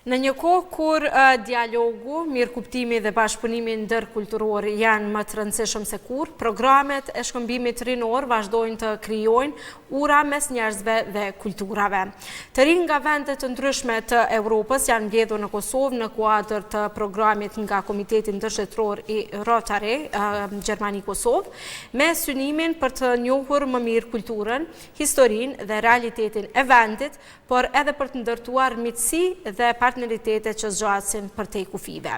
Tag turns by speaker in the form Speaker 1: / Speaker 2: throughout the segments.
Speaker 1: Në një kohë kur dialogu, mirëkuptimi dhe bashkëpunimi ndërkulturor janë më të rëndësishëm se kurrë, programet e shkëmbimit rinor vazhdojnë të krijojnë ura mes njerëzve dhe kulturave. Të rinj nga vende të ndryshme të Europës janë mbledhur në Kosovë në kuadër të programit nga Komiteti Ndërshtetëror i Rotary, Gjermani-Kosovë, me synimin për të njohur më mirë kulturën, historinë dhe realitetin e vendit, por edhe për të ndërtuar miqësi dhe partneritete që zgjasin përtej kufijve.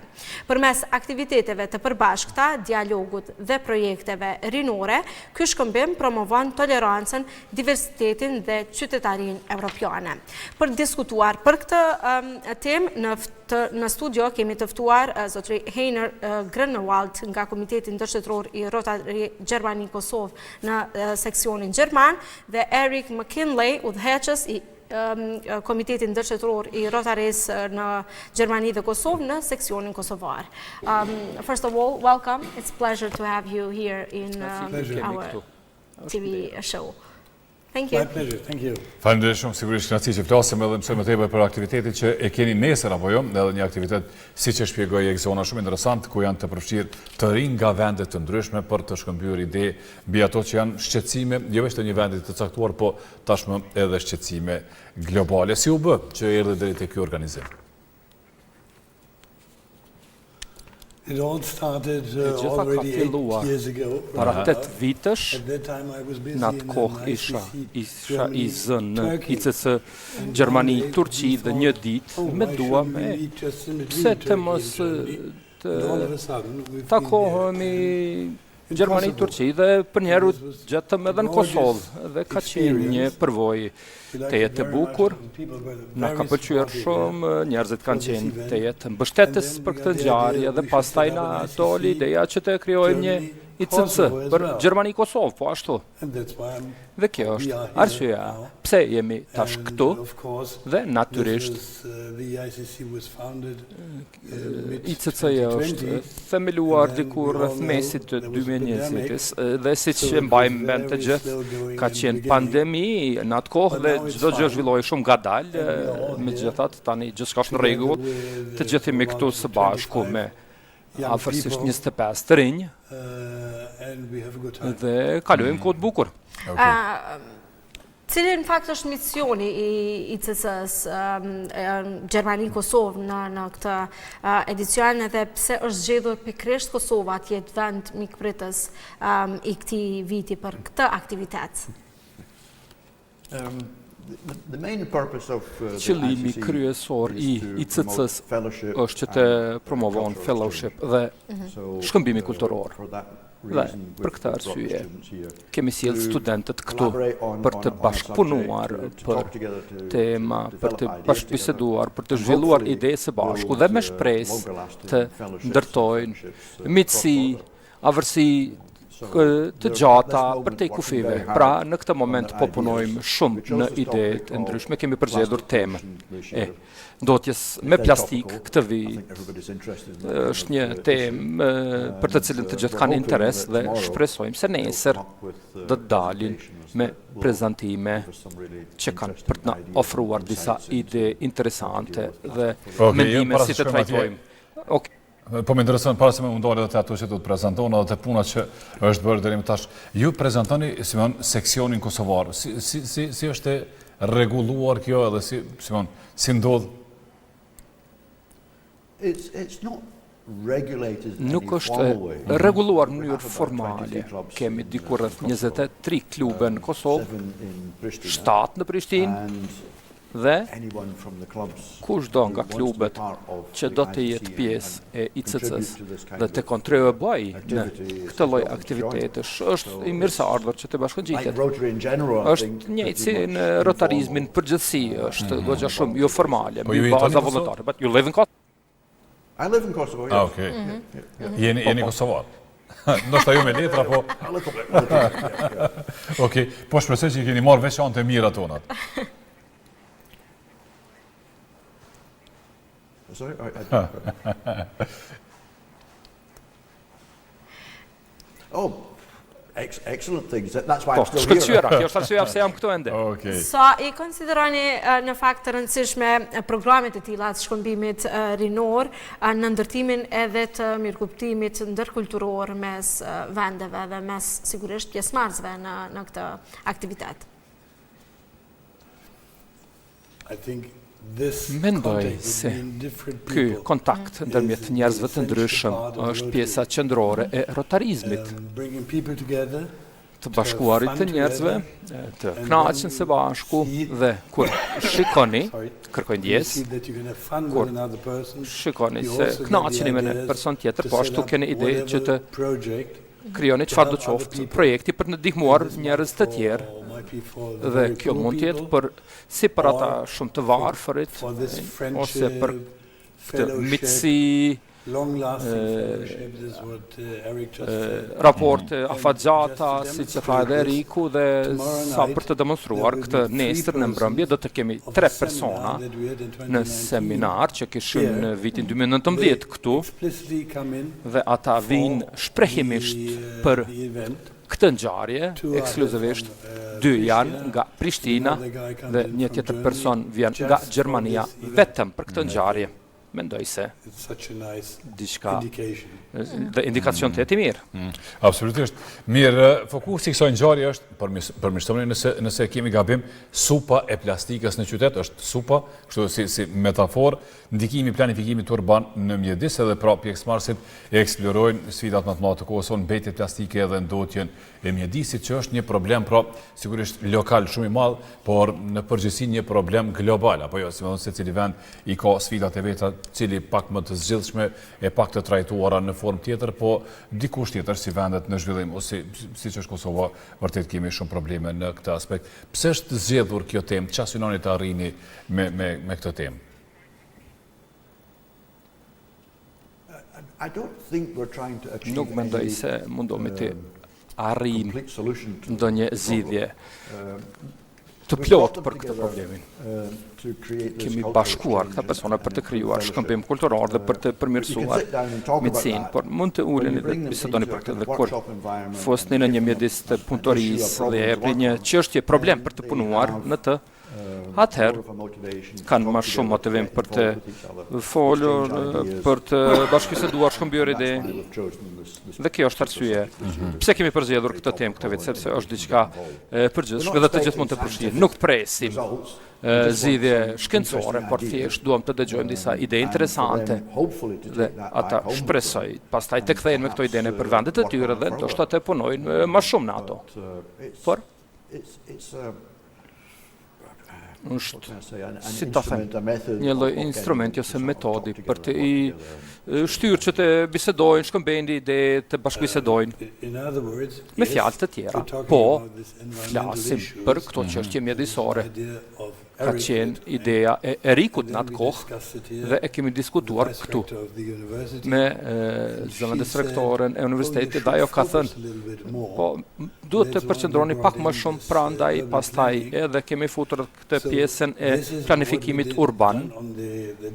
Speaker 1: Përmes aktiviteteve të përbashkëta, dialogut dhe projekteve rinore, ky shkëmbim promovon tolerancën, diversitetin dhe qytetarinë evropiane. Për të diskutuar për këtë temë, në në studio kemi të ftuar zotri Heiner Grünewald nga Komiteti Ndërshtetëror i Rotary Gjermani Kosovë në seksionin gjerman dhe Eric McKinley, udhëheqës i Komitetit Ndërshtetëror i Rotarys në Gjermani dhe Kosovë në seksionin kosovar. Um, first of all, welcome. It's a pleasure to have you here in um, our TV show. Thank you.
Speaker 2: My pleasure, thank you.
Speaker 3: Faleminderit shumë, sigurisht kënaqësi që flasim edhe mësojmë më tepër për aktivitetin që e keni nesër apo jo, edhe një aktivitet siç e shpjegoi Egzona shumë interesant ku janë të përfshirë të rinj nga vende të ndryshme për të shkëmbyer ide mbi ato që janë shqetësime jo veç të një vendi të caktuar, po tashmë edhe shqetësime globale. Si u bë që erdhi deri te ky organizim?
Speaker 2: It all started
Speaker 4: E
Speaker 2: uh,
Speaker 4: gjitha ka
Speaker 2: already 8
Speaker 4: filluar
Speaker 2: years ago.
Speaker 4: para
Speaker 2: Uh,
Speaker 4: 8 vitesh.
Speaker 2: At that time I was
Speaker 4: Në
Speaker 2: busy
Speaker 4: atë
Speaker 2: in
Speaker 4: kohë
Speaker 2: an
Speaker 4: isha
Speaker 2: ICC
Speaker 4: isha i
Speaker 2: Germany,
Speaker 4: zënë në
Speaker 2: Turkey.
Speaker 4: ICC
Speaker 2: And
Speaker 4: Gjermani,
Speaker 2: one day
Speaker 4: Turqi
Speaker 2: we
Speaker 4: dhe një
Speaker 2: thought,
Speaker 4: ditë
Speaker 2: oh, why
Speaker 4: menduam
Speaker 2: shouldn't we
Speaker 4: e
Speaker 2: meet just in
Speaker 4: pse
Speaker 2: between
Speaker 4: të
Speaker 2: Turkey and
Speaker 4: mos
Speaker 2: Germany?
Speaker 4: të
Speaker 2: And all of a sudden we've been here
Speaker 4: takohemi
Speaker 2: and in
Speaker 4: Gjermani,
Speaker 2: Kosovo.
Speaker 4: Turqi dhe për një herë
Speaker 2: And this was
Speaker 4: gjetëm
Speaker 2: a
Speaker 4: edhe në
Speaker 2: gorgeous
Speaker 4: Kosovë dhe ka qenë një
Speaker 2: experience.
Speaker 4: përvojë
Speaker 2: We liked
Speaker 4: tejet
Speaker 2: it
Speaker 4: e
Speaker 2: very much
Speaker 4: bukur.
Speaker 2: and people were
Speaker 4: Na ka
Speaker 2: very
Speaker 4: pëlqyer
Speaker 2: supportive here
Speaker 4: shumë, njerëzit
Speaker 2: for
Speaker 4: kanë
Speaker 2: this
Speaker 4: qenë
Speaker 2: event.
Speaker 4: tejet
Speaker 2: And
Speaker 4: mbështetës
Speaker 2: then
Speaker 4: për
Speaker 2: we
Speaker 4: këtë
Speaker 2: got the idea
Speaker 4: ngjarje
Speaker 2: that
Speaker 4: dhe
Speaker 2: we should
Speaker 4: pastaj
Speaker 2: set up
Speaker 4: na
Speaker 2: an ICC
Speaker 4: doli ideja që të krijojmë një
Speaker 2: Germany,
Speaker 4: ICC
Speaker 2: Kosovo as
Speaker 4: për
Speaker 2: well.
Speaker 4: Gjermani Kosovë, po ashtu.
Speaker 2: And that's why I'm,
Speaker 4: Dhe kjo
Speaker 2: we
Speaker 4: është
Speaker 2: are here
Speaker 4: arsyeja
Speaker 2: now.
Speaker 4: pse jemi tash
Speaker 2: And
Speaker 4: këtu
Speaker 2: of course,
Speaker 4: dhe
Speaker 2: this
Speaker 4: natyrisht
Speaker 2: was, uh, the ICC was founded uh, mid
Speaker 4: ICC-ja është
Speaker 2: 2020,
Speaker 4: themeluar
Speaker 2: and then
Speaker 4: diku
Speaker 2: we all
Speaker 4: rreth
Speaker 2: know
Speaker 4: mesit të
Speaker 2: there was a pandemic,
Speaker 4: 2020-s dhe siç
Speaker 2: so
Speaker 4: e
Speaker 2: it was
Speaker 4: mbajmë mend të
Speaker 2: very
Speaker 4: gjithë
Speaker 2: slow going
Speaker 4: ka
Speaker 2: in the
Speaker 4: qenë
Speaker 2: beginning.
Speaker 4: pandemi në atë kohë
Speaker 2: But
Speaker 4: dhe
Speaker 2: now it's
Speaker 4: çdo gjë
Speaker 2: fine,
Speaker 4: zhvillohej shumë ngadalë,
Speaker 2: and we are all here
Speaker 4: megjithatë tani gjithçka është në
Speaker 2: together
Speaker 4: rregull,
Speaker 2: with
Speaker 4: të
Speaker 2: uh,
Speaker 4: gjithë jemi këtu
Speaker 2: about
Speaker 4: së bashku
Speaker 2: 25
Speaker 4: me
Speaker 2: young
Speaker 4: afërsisht
Speaker 2: people,
Speaker 4: 25 të rinj
Speaker 2: uh, and we have a good time.
Speaker 4: dhe kalojmë kohë të bukur.
Speaker 3: Okej.
Speaker 1: Cili në fakt është misioni i ICC-s Gjermani Kosovë në në këtë edicion edhe pse është zgjedhur pikërisht Kosova të jetë vend mikpritës um, i këtij viti për këtë aktivitet?
Speaker 5: Um, the, the main purpose of uh, the
Speaker 4: Qëllimi
Speaker 5: ICC
Speaker 4: kryesor i
Speaker 5: is to promote
Speaker 4: ICC-s
Speaker 5: fellowship
Speaker 4: është që të
Speaker 5: and
Speaker 4: promovon
Speaker 5: cultural
Speaker 4: fellowship
Speaker 5: exchange.
Speaker 4: dhe
Speaker 5: So,
Speaker 4: shkëmbimi
Speaker 5: uh,
Speaker 4: kulturor.
Speaker 5: for that
Speaker 4: Dhe
Speaker 5: reason,
Speaker 4: për
Speaker 5: we've
Speaker 4: këtë
Speaker 5: brought the
Speaker 4: arsye
Speaker 5: students here
Speaker 4: kemi sjellë
Speaker 5: to
Speaker 4: studentët këtu
Speaker 5: collaborate on,
Speaker 4: për
Speaker 5: on,
Speaker 4: të
Speaker 5: on a subject,
Speaker 4: bashkëpunuar
Speaker 5: to, to
Speaker 4: për
Speaker 5: talk together, to, to
Speaker 4: tema, për
Speaker 5: develop
Speaker 4: të
Speaker 5: ideas together,
Speaker 4: bashkëbiseduar, për të
Speaker 5: and
Speaker 4: zhvilluar
Speaker 5: hopefully
Speaker 4: ide së bashku dhe
Speaker 5: build
Speaker 4: me
Speaker 5: uh,
Speaker 4: shpresë
Speaker 5: longer
Speaker 4: të
Speaker 5: lasting fellowships and
Speaker 4: ndërtojnë
Speaker 5: friendships uh,
Speaker 4: miqësi,
Speaker 5: cross border.
Speaker 4: afërsi
Speaker 5: So
Speaker 4: të
Speaker 5: we're at this
Speaker 4: gjata për
Speaker 5: moment
Speaker 4: te
Speaker 5: working
Speaker 4: kufijve.
Speaker 5: very
Speaker 4: Pra,
Speaker 5: hard
Speaker 4: në këtë
Speaker 5: on
Speaker 4: moment
Speaker 5: the
Speaker 4: po
Speaker 5: ideas.
Speaker 4: punojmë
Speaker 5: We
Speaker 4: shumë në
Speaker 5: chose the
Speaker 4: idetë
Speaker 5: topic
Speaker 4: e
Speaker 5: of
Speaker 4: ndryshme. Kemi përzgjedhur
Speaker 5: plastic
Speaker 4: temën
Speaker 5: pollution this
Speaker 4: e
Speaker 5: year.
Speaker 4: ndotjes me
Speaker 5: It's very
Speaker 4: plastik
Speaker 5: topical.
Speaker 4: këtë
Speaker 5: I
Speaker 4: vit.
Speaker 5: think everybody's interested in that kind
Speaker 4: Është
Speaker 5: of
Speaker 4: një
Speaker 5: uh, issue.
Speaker 4: temë për të
Speaker 5: And
Speaker 4: cilën të
Speaker 5: uh,
Speaker 4: gjithë
Speaker 5: we're
Speaker 4: kanë
Speaker 5: hoping
Speaker 4: interes
Speaker 5: that
Speaker 4: dhe
Speaker 5: tomorrow
Speaker 4: shpresojmë se
Speaker 5: they'll
Speaker 4: nesër
Speaker 5: come up with
Speaker 4: do
Speaker 5: uh,
Speaker 4: të dalin
Speaker 5: presentations
Speaker 4: me
Speaker 5: that will
Speaker 4: prezantime
Speaker 5: give us some really
Speaker 4: që kanë për
Speaker 5: interesting
Speaker 4: të na
Speaker 5: ideas and
Speaker 4: ofruar disa
Speaker 5: insights into
Speaker 4: ide
Speaker 5: how to deal
Speaker 4: interesante
Speaker 5: with
Speaker 4: dhe
Speaker 5: plastic pollution.
Speaker 3: Okej, jo,
Speaker 4: mendime
Speaker 3: para
Speaker 4: si
Speaker 3: se
Speaker 4: të
Speaker 3: shkojmë atje,
Speaker 4: trajtojmë. Okej.
Speaker 3: Po më intereson para se me u ndalë edhe te ato që do të prezantohen edhe te puna që është bërë deri më tash. Ju prezantoni, si më thonë, seksionin kosovar. Si si si si është e rregulluar kjo edhe si si më thonë, si ndodh?
Speaker 5: It's, it's not regulated in
Speaker 4: Nuk
Speaker 5: any
Speaker 4: është
Speaker 5: formal way.
Speaker 4: rregulluar në
Speaker 5: We
Speaker 4: mënyrë
Speaker 5: have about 23
Speaker 4: formale.
Speaker 5: clubs
Speaker 4: Kemi
Speaker 5: in uh,
Speaker 4: diku rreth
Speaker 5: Kosovo,
Speaker 4: 23 klube në
Speaker 5: um,
Speaker 4: Kosovë,
Speaker 5: 7 in Pristina,
Speaker 4: 7 në Prishtinë
Speaker 5: and
Speaker 4: dhe
Speaker 5: anyone from the clubs
Speaker 4: kushdo
Speaker 5: who
Speaker 4: nga
Speaker 5: wants to be
Speaker 4: klubet
Speaker 5: part of
Speaker 4: që
Speaker 5: the
Speaker 4: do të
Speaker 5: ICC
Speaker 4: jetë
Speaker 5: and,
Speaker 4: pjesë
Speaker 5: and
Speaker 4: e ICC-s
Speaker 5: contribute to this
Speaker 4: dhe
Speaker 5: kind
Speaker 4: të
Speaker 5: of
Speaker 4: kontribuojë në
Speaker 5: activity is
Speaker 4: këtë lloj
Speaker 5: welcome to join.
Speaker 4: aktivitetesh, është
Speaker 5: So
Speaker 4: i
Speaker 5: it's
Speaker 4: mirëseardhur që të
Speaker 5: like
Speaker 4: bashkëngjitet.
Speaker 5: Rotary in general, I
Speaker 4: Është
Speaker 5: think,
Speaker 4: njëjtë
Speaker 5: pretty
Speaker 4: si
Speaker 5: much
Speaker 4: në rotarizmin
Speaker 5: informal
Speaker 4: përgjithësi,
Speaker 5: uh,
Speaker 4: është
Speaker 5: on
Speaker 4: goxha
Speaker 5: a
Speaker 4: shumë jo
Speaker 5: volunteer basis.
Speaker 4: formale,
Speaker 3: Po ju
Speaker 4: mbi
Speaker 3: jetoni
Speaker 4: baza
Speaker 3: në Kosovë?
Speaker 4: vullnetare. But you live in Kosovo?
Speaker 5: I live in Kosovo,
Speaker 3: Ah,
Speaker 5: yes.
Speaker 3: okay.
Speaker 5: Yeah, yeah.
Speaker 3: Jeni
Speaker 4: Po
Speaker 3: jeni
Speaker 4: po.
Speaker 3: kosovar. Ndoshta ju me letra, po
Speaker 5: A little bit, a little bit, yeah, yeah.
Speaker 3: Okej, po shpresoj që i keni marrë veç anë të mira tonat.
Speaker 5: Sorry, I, I, oh,
Speaker 4: Po, të shkëlqyera, kjo është arsyeja pse jam këtu ende.
Speaker 1: Sa i konsideroni në fakt të rëndësishme programet e tilla të shkëmbimit rinor në ndërtimin edhe të mirëkuptimit ndërkulturor mes vendeve dhe mes sigurisht pjesëmarrësve në këtë aktivitet?
Speaker 4: Mendoj se ky kontakt ndërmjet njerëzve të ndryshëm është pjesa qendrore e rotarizmit. Të bashkuarit të njerëzve, të kënaqen së bashku dhe kur shikoni, kërkoj ndjesë, kur shikoni se kënaqeni me një person tjetër, po ashtu keni ide që të krijoni çfarëdo qoftë projekti për të ndihmuar njerëz të tjerë dhe kjo mund të jetë për si për ata shumë të varfërit ose për këtë miqësi raporte afatgjata, siç e tha edhe Eriku dhe sa për të demonstruar këtë nesër në mbrëmje do të kemi tre persona në seminar që kishim në vitin 2019 këtu dhe ata vijnë shprehimisht për këtë ngjarje, ekskluzivisht, dy janë nga Prishtina dhe një tjetër person vjen nga Gjermania vetëm për këtë ngjarje. Mendoj se diçka dhe indikacion të jetë i mirë.
Speaker 3: Mm. Absolutisht. Mirë, fokusi i kësaj ngjarje është përmirësoni nëse nëse kemi gabim, supa e plastikës në qytet është supa, kështu si si metaforë, Ndikimi i planifikimit urban në mjedis edhe pra pjesëmarrësit e eksplorojnë sfidat më të mëdha të kohës sonë, mbetjet plastike dhe ndotjen e mjedisit, që është një problem pra sigurisht lokal shumë i madh, por në përgjithësi një problem global, apo jo, si me thënë secili vend i ka sfidat e veta, cili pak më të zgjidhshme e pak të trajtuara në formë tjetër, po dikush tjetër si vendet në zhvillim ose siç është Kosova, vërtet kemi shumë probleme në këtë aspekt. Pse është zgjedhur kjo temë? Çfarë synoni të arrini me me me këtë temë?
Speaker 4: Nuk mendoj se mundohemi të arrijmë ndonjë zgjidhje të plotë për këtë problemin. Kemi bashkuar këta persona për të krijuar shkëmbim kulturor dhe për të përmirësuar miqësinë, por mund të uleni dhe të bisedoni për këtë dhe kur fusni në një mjedis të punëtorisë dhe jepni një çështje problem për të punuar në të, atëherë kanë më shumë motivim për të folur, për të bashkëbiseduar, shkëmbyer ide. Dhe kjo është arsye mhm. pse kemi përzgjedhur këtë temë këtë vit, sepse është diçka e përgjithshme dhe të gjithë mund të përfshihen. Nuk presim zgjidhje shkencore, por thjesht duam të dëgjojmë disa ide interesante dhe ata shpresoj pastaj të kthehen me këto ide nëpër vendet e tyre dhe ndoshta të punojnë më shumë në ato. Por është, si ta them, një lloj instrumenti ose metodi për të i shtyrë që të bisedojnë, shkëmbejnë ide, të bashkëbisedojnë. Me fjalë të tjera, po flasim për këto çështje mjedisore. Ka qenë ideja e Erikut në atë kohë dhe e kemi diskutuar këtu me zëvendësrektoren e universitetit dhe ajo ka thënë, po duhet të përqendroni pak më shumë prandaj pastaj edhe kemi futur këtë pjesën e planifikimit urban.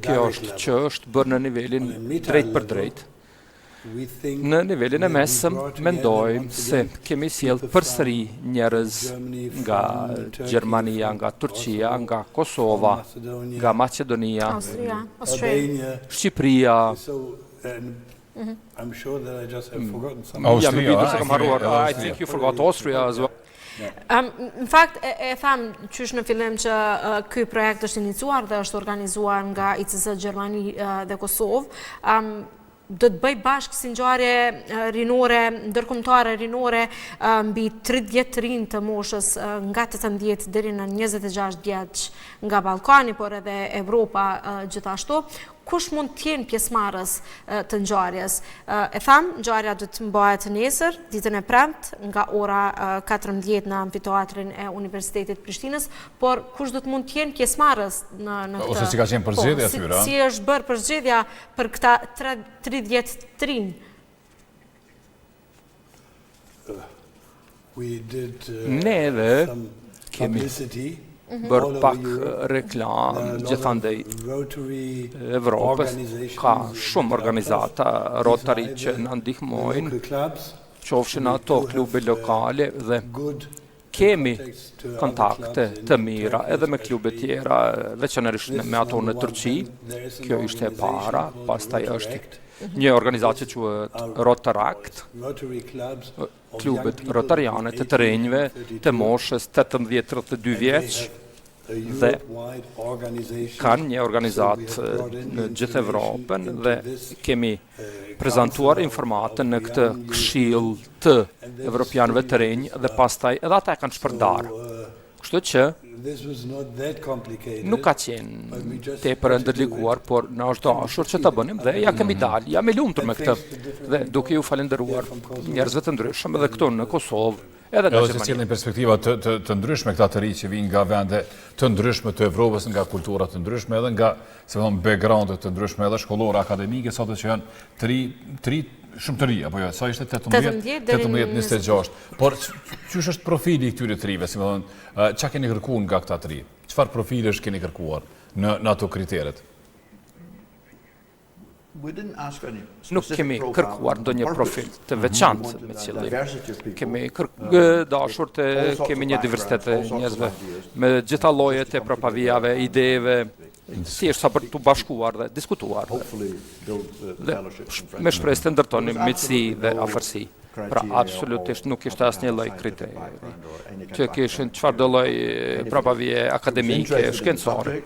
Speaker 4: Kjo është që është bërë në nivelin drejtpërdrejt. Në nivelin e mesëm, mendojmë se kemi sjellë përsëri njerëz nga Gjermania, nga Turqia, nga Kosova, nga Maqedonia, Shqipëria. Jam i bindur se kam harruar. I think you forgot Austria as well.
Speaker 1: Në fakt, e tham qysh në fillim që ky projekt është iniciuar dhe është organizuar nga ICZ Gjermani dhe Kosovë. Do të bëjë bashkë si ngjarje rinore, ndërkombëtare rinore, mbi 30 të rinj të moshës nga 18 deri në 26 vjeç nga Ballkani, por edhe Evropa gjithashtu. Kush mund të jenë pjesëmarrës të ngjarjes? E tham, ngjarja do të mbahet nesër, ditën e premte, nga ora 14 në amfiteatrin e Universitetit të Prishtinës, por kush do të mund të jenë pjesëmarrës në në
Speaker 3: këtë? Ose si ka qenë përzgjedhja e po, tyre?
Speaker 1: Si është bërë përzgjedhja për këta 30 të rinj?
Speaker 4: Neve kemi mhm. bërë pak reklamë gjithandej Evropës, ka shumë organizata Rotary që na ndihmojnë. Qofshin ato klube lokale dhe kemi kontakte të mira edhe me klube tjera, veçanërisht me ato në Turqi. Kjo ishte e para, pastaj është një organizatë që quhet Rotaract, klubet rotariane të të rinjve të moshës 18-32 vjeç dhe kanë një organizatë në gjithë Evropën dhe kemi prezantuar informatën në këtë këshill të evropianëve të rinj dhe pastaj edhe ata e kanë shpërndarë. Kështu që nuk ka qenë tepër e ndërlikuar, por na është dashur që ta bënim dhe ja kemi dalë, jam i lumtur me këtë dhe duke ju falënderuar njerëzve të ndryshëm edhe këtu në Kosovë, edhe
Speaker 3: në Gjermani. Edhe që perspektiva të, të, të ndryshme këta të rinj që vijnë nga vende të ndryshme të Evropës, nga kultura të ndryshme, edhe nga, si me thonë, background të ndryshme, edhe shkollore, akademike, sado që janë të ri, të ri, shumë të ri, apo jo, sa ishte 18, 18, 26. Por, qysh është profili i këtyre të rive, si me thonë, ça keni kërkuar nga këta të ri? Çfarë profilesh keni kërkuar në, në ato kriteret?
Speaker 4: Nuk kemi kërkuar ndonjë profil të veçantë me qëllim. Kemi dashur të kemi një diversitet të njerëzve me gjitha llojet e prapavijave, ideve, thjesht sa për t'u bashkuar dhe diskutuar. Dhe me shpresë të ndërtonim miqësi dhe afërsi. Pra, absolutisht nuk ishte asnjë lloj kriteri që kishin çfarëdo lloj prapavije akademike, shkencore.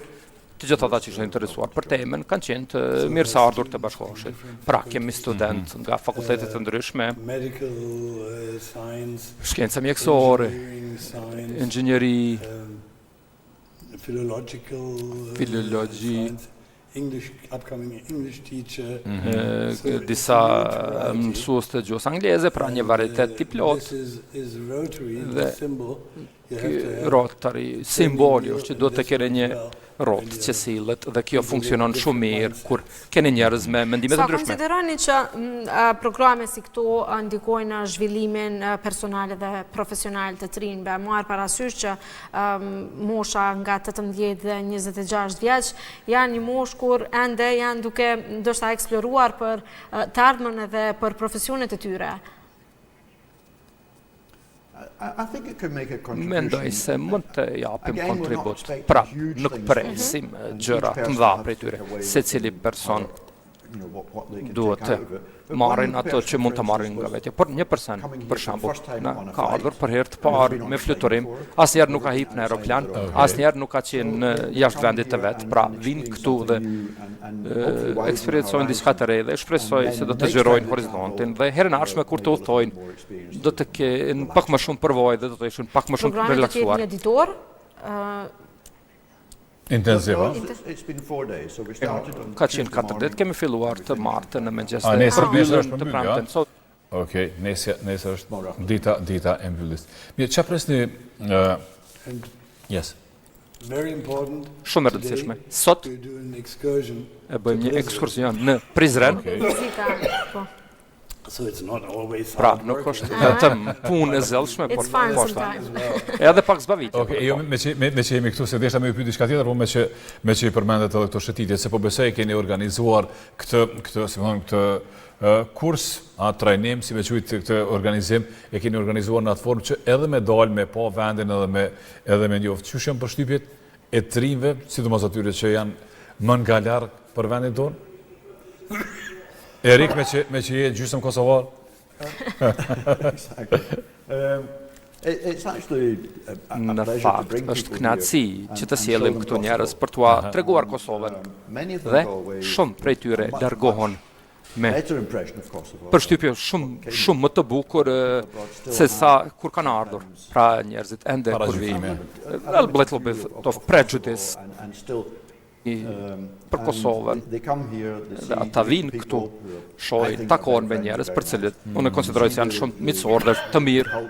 Speaker 4: Të gjithë ata që ishin interesuar për temën kanë qenë të mirëseardhur të bashkoheshin. Pra, kemi student mhm. nga fakultete të ndryshme, shkenca mjekësore, inxhinieri, um, filologji,
Speaker 2: English upcoming English teacher
Speaker 4: mhm. disa mësues të gjuhës angleze, pra një varietet i plotë. Dhe Ky Rotary, simboli është që duhet të keni një rrotë që sillet dhe kjo funksionon shumë mirë kur keni njerëz me mendime të
Speaker 1: ndryshme. Sa konsideroni që mm, programe si këto ndikojnë në zhvillimin personal dhe profesional të të rinjve, marrë parasysh që mosha nga 18 dhe 26 vjeç janë një moshë kur ende janë duke ndoshta eksploruar për të ardhmen edhe për profesionet e tyre.
Speaker 4: Mendoj se mund të japim kontribut. Pra, nuk presim gjëra të mëdha prej tyre. Secili person duhet të marrin ato që mund të marrin nga vetja. Por një person, për shembull, na ka ardhur për herë të parë me fluturim, asnjëherë nuk ka hip në aeroplan, asnjëherë nuk ka qenë jashtë vendit të vet. Pra, vijnë këtu dhe eksperiencojnë diçka të re dhe shpresoj se do të zgjerojnë horizontin dhe herën e ardhshme kur të udhëtojnë do të kenë pak më shumë përvojë dhe do të ishin pak më shumë të
Speaker 1: relaksuar. Programi do të jetë një ditor?
Speaker 3: Intensiv, a?
Speaker 4: Ka qenë 4 ditë, kemi filluar të martën në mëngjes dhe
Speaker 3: përmbyllëm të premten. Okej, nesër nesër është dita dita e mbylljes. Mirë, çfarë presni ë Yes.
Speaker 4: Shumë e rëndësishme. Sot e bëjmë një ekskursion në Prizren.
Speaker 1: Po.
Speaker 4: Pra, nuk është vetëm punë e zellshme, por po ashtu. Edhe pak zbavitje.
Speaker 3: Okej, jo me që me, me që jemi këtu se desha me ju pyet diçka tjetër, po me që me që i përmendet edhe këto shëtitje, se po besoj e keni organizuar këtë këtë, si me thonë, këtë kurs, a trajnim, si me quajt këtë organizim, e keni organizuar në atë formë që edhe me dalë me pa vendin edhe me edhe me njoft. Qysh janë përshtypjet e të rinjve, sidomos atyre që janë më nga larg për vendin tonë? Erik, me që, me që je gjysëm kosovar?
Speaker 4: Um, Në fakt, është kënaqësi që të sjellim këtu njerëz për t'ua treguar Kosovën. Um, dhe shumë prej tyre largohen me përshtypje shumë shumë më të bukur se sa kur kanë ardhur. Pra njerëzit ende kur vijnë. A little bit of prejudice për Kosovën. Dhe ata vijnë këtu, shohin, takohen me njerëz për cilët unë e konsideroj se janë shumë miqësorë dhe të mirë.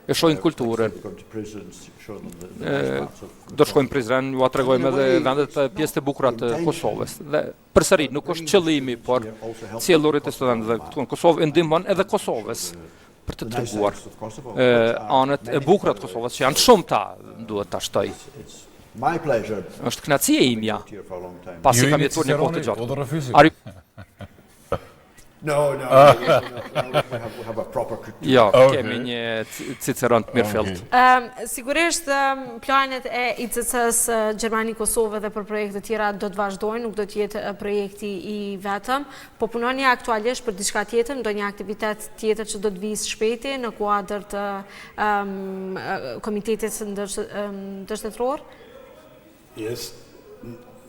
Speaker 4: E shohin kulturën. Do shkojmë Prizren, jua tregojmë edhe vendet e pjesët e bukura të Kosovës. Dhe përsëri nuk është qëllimi, por sjellurit e studentëve këtu në Kosovë i ndihmon edhe Kosovës për të treguar anët e bukura të Kosovës që janë shumta, duhet ta shtoj. Është kënaqësia imja. Pasi kam jetuar një kohë të gjatë.
Speaker 3: Are you...
Speaker 5: No, no, no, no, we have, we have a proper
Speaker 4: Jo, kemi një ciceron të mirëfilltë.
Speaker 1: Sigurisht, planet e ICC-s Gjermani Kosovë dhe për projekte tjera do të vazhdojnë, nuk do të jetë projekti i vetëm. Po punoni aktualisht për diçka tjetër, ndonjë aktivitet tjetër që do të vijë së shpejti në kuadër të komitetit ndërshtetëror?
Speaker 2: Yes,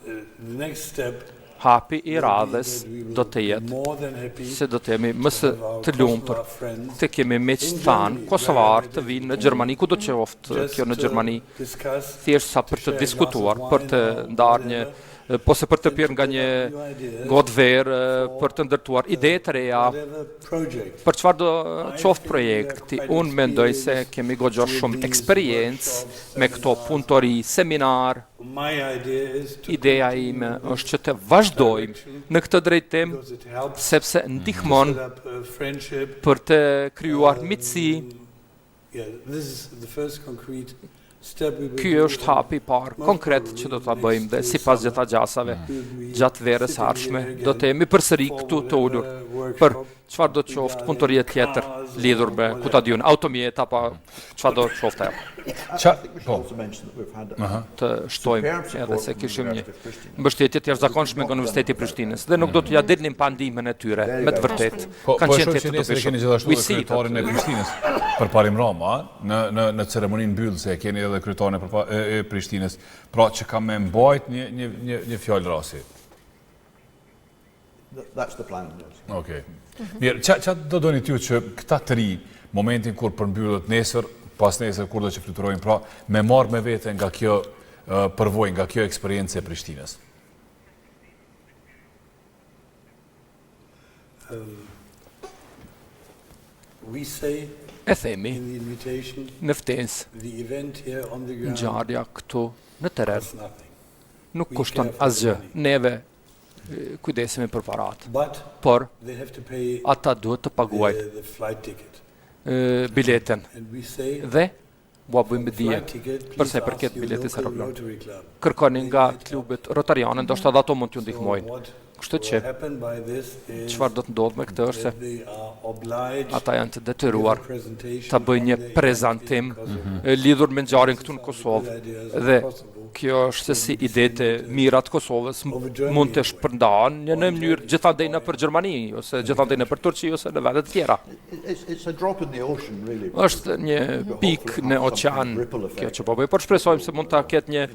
Speaker 2: the next step
Speaker 4: Hapi i radhës do të jetë se do të jemi më se të lumtur të kemi miqtë tanë kosovarë të vijnë në Gjermani, kudo qoftë kjo në Gjermani, thjesht sa për të diskutuar, për të ndarë një ose për të pirë nga një gotë verë, për të ndërtuar ide të reja, për çfarëdo qoftë projekti, unë mendoj se kemi goxha shumë eksperiencë me këto punëtori, seminar, Ideja ime është që të vazhdojmë në këtë drejtim, sepse ndihmon për të krijuar miqësi. Ky është hapi i parë konkret që do ta bëjmë dhe sipas gjitha gjasave gjatë verës së ardhshme do të jemi përsëri këtu të ulur për çfarëdo qoftë punëtorie tjetër lidhur me ku ta di unë automjete apo çfarëdo qoftë ajo.
Speaker 3: Ça, po.
Speaker 4: Të shtojmë edhe se kishim një mbështetje të jashtëzakonshme nga Universiteti i Prishtinës dhe nuk do t'ia dilnim pa ndihmën e tyre, me të vërtetë.
Speaker 3: Po,
Speaker 4: Kanë
Speaker 3: po
Speaker 4: qenë
Speaker 3: të
Speaker 4: të
Speaker 3: dobishëm. Keni gjithashtu edhe kryetarin e Prishtinës, Përparim Rama, në në në ceremoninë mbyllëse e keni edhe kryetarin e, e, e Prishtinës, pra që ka me mbajt një një një një fjalë rasti.
Speaker 5: That's the plan, yes.
Speaker 3: Okej. Mirë, ça, ça do donit ju që këta të ri, momentin kur përmbyllet nesër, pas nesër, kur do që fluturojnë, pra, me marrë me vete nga kjo përvojë, nga kjo eksperiencë e Prishtinës?
Speaker 2: Um, we say
Speaker 4: E themi në ftesë, ngjarja këtu në terren nuk kushton asgjë. Neve kujdesemi për paratë, por ata duhet të paguajnë biletën dhe ua bëjmë me dije për sa i përket biletës aeroplan. Kërkoni nga klubet rotariane, ndoshta edhe ato mund t'ju ndihmojnë. Kështu që çfarë do të ndodhë me këtë është se ata janë të detyruar të bëjnë një prezantim mhm. lidhur me ngjarjen këtu në Kosovë dhe Kjo është se si idetë e mira të Kosovës mund të shpërndahen në një mënyrë gjithandej nëpër Gjermani ose gjithandej nëpër Turqi ose në vende të tjera. Është një pikë në oqean kjo që po bëj, por shpresojmë se mund ta ketë një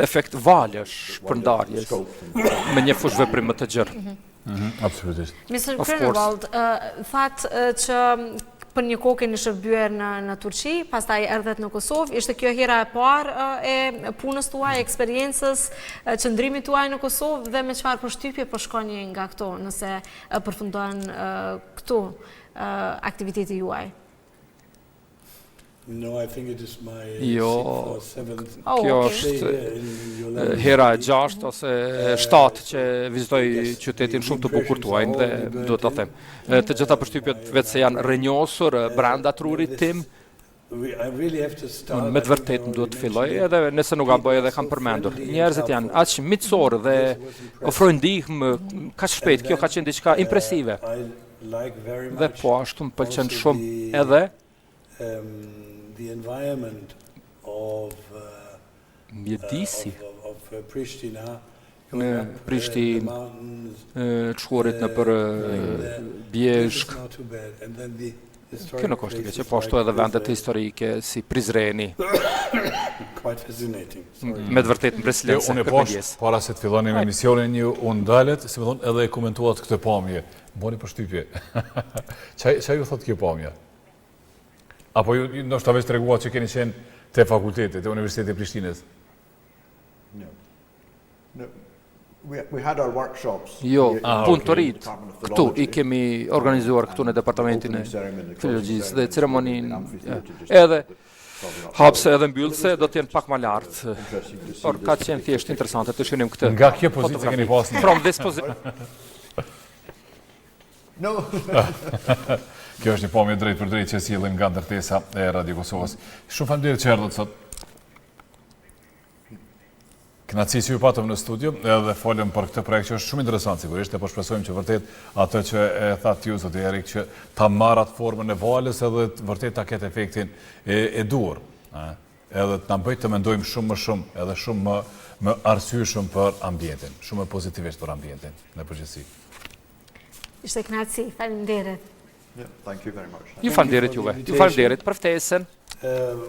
Speaker 4: efekt valësh shpërndarjes me një fushëveprim më të gjerë.
Speaker 1: Mhm.
Speaker 3: Mhm, absolutisht.
Speaker 1: Mr. Grunewald, thatë që për një kohë keni shërbyer në në Turqi, pastaj erdhët në Kosovë. Ishte kjo hera e parë e punës tuaj, eksperiencës, qëndrimit tuaj në Kosovë dhe me çfarë përshtypje po shkoni nga këto, nëse përfundon këtu aktiviteti juaj?
Speaker 2: No, I think it is my
Speaker 4: jo,
Speaker 1: oh,
Speaker 4: kjo është hera e gjashtë ose e shtatë që vizitoj qytetin shumë të bukur tuajin dhe duhet ta them. Të gjitha përshtypjet veçse janë rrënjosur brenda trurit tim. Unë me të vërtetë më duhet të filloj edhe nëse nuk gaboj edhe kam përmendur. Njerëzit janë aq miqësorë dhe ofrojnë ndihmë kaq shpejt. Kjo ka qenë diçka impresive. Dhe po ashtu më pëlqen shumë edhe
Speaker 2: Um, the environment of uh,
Speaker 4: mjedisi
Speaker 2: of uh, Prishtina
Speaker 4: në Prishtinë, të shkuarit nëpër bjeshkë. Kjo nuk është e keqe, po ashtu edhe vendet historike si Prizreni. Me të vërtetë mbresëlënëse.
Speaker 3: Jo, unë e pashë, para se të fillonim emisionin ju u ndalët, si me thonë, edhe e komentuat këtë pamje. Bëni përshtypje. Ça ju thotë kjo pamje? Apo ju ndoshta veç treguat që keni qenë te fakulteti, te Universiteti i Prishtinës?
Speaker 5: No. No. We, we had our workshops.
Speaker 4: Jo,
Speaker 3: ah,
Speaker 4: punëtoritë këtu i kemi organizuar këtu në departamentin e filologjisë dhe ceremoninë edhe hapëse edhe mbyllëse do të jenë pak më lart. Por ka qenë thjesht interesante të shihnim këtë.
Speaker 3: Nga kjo pozitë keni pasur.
Speaker 4: From this position.
Speaker 5: No.
Speaker 3: Kjo është një pamje drejtpërdrejt që sjellim nga ndërtesa e Radio Kosovës. Shumë faleminderit që erdhët sot. Kënaqësi që ju patëm në studio edhe folëm për këtë projekt që është shumë interesant sigurisht, e po shpresojmë që vërtet atë që e thatë ju zoti Erik që ta marrë atë formën e valës edhe vërtet ta ketë efektin e, e duhur. Ë? Edhe të na bëjë të mendojmë shumë më shumë edhe shumë më më arsyeshëm për ambientin, shumë më pozitivisht për ambientin në përgjithësi.
Speaker 1: Ishte kënaqësi, faleminderit.
Speaker 4: Ju faleminderit juve. Ju faleminderit për ftesën.
Speaker 2: Uh,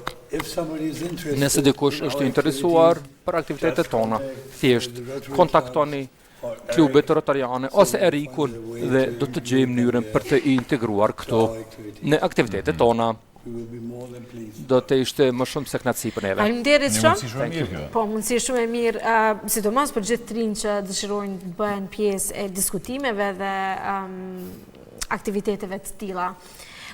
Speaker 4: Nëse dikush është i interesuar për aktivitetet tona, thjesht kontaktoni klubet rotariane ose Erikun dhe do të gjejmë mënyrën për të integruar këto në aktivitetet tona. Do të ishte më shumë se kënaqësi për
Speaker 1: neve. Faleminderit shumë. Po, mundësi shumë e mirë, uh, sidomos për gjithë të rinjtë që dëshirojnë të bëhen pjesë e diskutimeve dhe um, aktiviteteve të tilla.